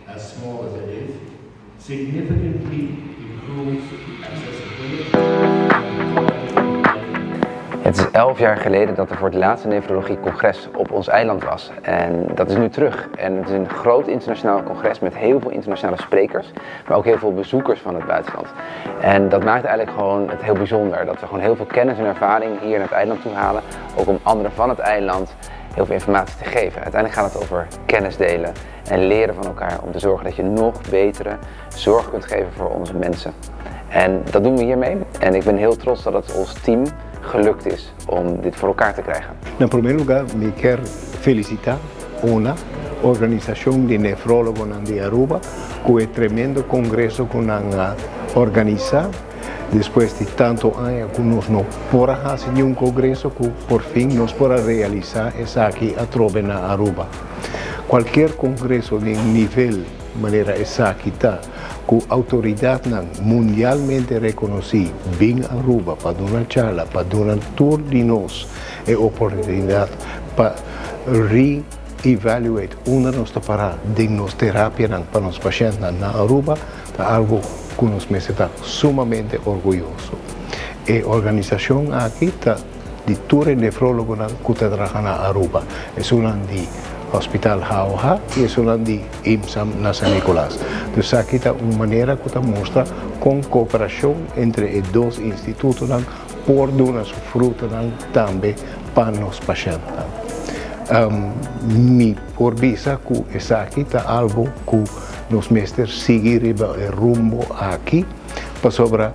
As small as it is, significantly improves accessibility and quality of life. Het is 11 jaar geleden dat er voor het laatste nefrologie-congres op ons eiland was. En dat is nu terug. En het is een groot internationaal congres met heel veel internationale sprekers, maar ook heel veel bezoekers van het buitenland. En dat maakt eigenlijk gewoon het heel bijzonder. Dat we gewoon heel veel kennis en ervaring hier naar het eiland toe halen. Ook om anderen van het eiland heel veel informatie te geven. Uiteindelijk gaat het over kennis delen en leren van elkaar om te zorgen dat je nog betere zorg kunt geven voor onze mensen. En dat doen we hiermee. En ik ben heel trots dat het ons team gelukt is om dit voor elkaar te krijgen. Na promé lugá, mi ke felisitá ONA, Organisashon di Nefrólogo di Aruba, ku e tremendo kongreso ku nan a organisá despues di tantu aña ku nos no por a hasi un kongreso, ku por fin nos por a realisá esaki atrobe na Aruba. Kualke kongreso di nivel manera esaki ta, ku outoridat mundialmente rekonosí bin Aruba pa duna charla, pa duna tur di nos e oportunidat pa re-evaluate unda nos ta pará den nos terapia pa nos pashèntnan na Aruba, ta algu ku nos mester ta sumamente orguyoso. E organisashon aki ta di tur nefrólogo ku ta traha na Aruba. E un di Hospital HOH i e un di IMSAM na San Nicolas. Anto, aki ta un manera ku ta mustra ku kooperashon entre e dos institutonan por duna su fruto tambe pa nos pashèntnan. Mi por bisa ku esaki ta algu ku nos mester sigui riba e rumbo aki pasobra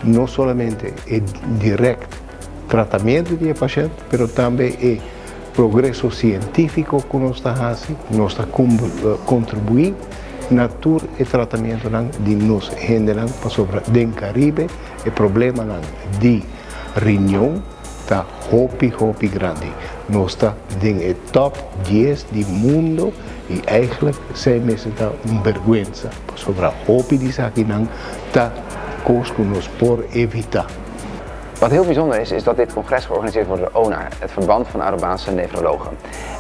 no solamente e direct tratamentu di pashènt, pero tambe e progreso sientífiko ku nos ta hasi, nos ta kontribuí na tur e tratamentu di nos hendenan pasobra den Karibe e problema di riñon ta hopi hopi grandi. Nos ta den e top 10 di mundu i eigenlijk esei mester ta un bèrgwensa pasobra hopi di esakinan ta kos ku nos por evitá. Wat heel bijzonder is, is dat dit congres georganiseerd wordt door ONA, het Verband van Arubaanse Nefrologen.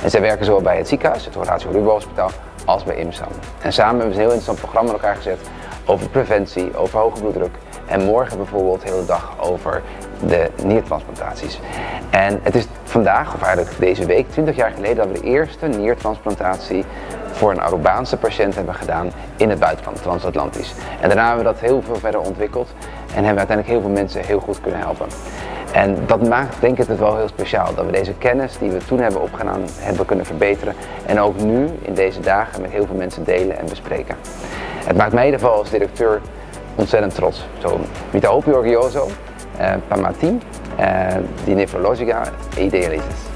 En zij werken zowel bij het ziekenhuis, het Horatio Rubo Hospitaal, als bij IMSAM. En samen hebben we een heel interessant programma met elkaar gezet over preventie, over hoge bloeddruk en morgen bijvoorbeeld de hele dag over de niertransplantaties. En het is vandaag, of eigenlijk deze week, 20 jaar geleden, dat we de eerste niertransplantatie voor een Arubaanse patiënt hebben gedaan in het buitenland, transatlantisch. En daarna hebben we dat heel veel verder ontwikkeld en hebben we uiteindelijk heel veel mensen heel goed kunnen helpen. En dat maakt, denk ik, het wel heel speciaal dat we deze kennis die we toen hebben opgedaan hebben kunnen verbeteren en ook nu in deze dagen met heel veel mensen delen en bespreken. Het maakt mij in ieder geval als directeur ontzettend trots. So, mi ta hopi orguyoso pa mi team di Nefrologia y Dialysis.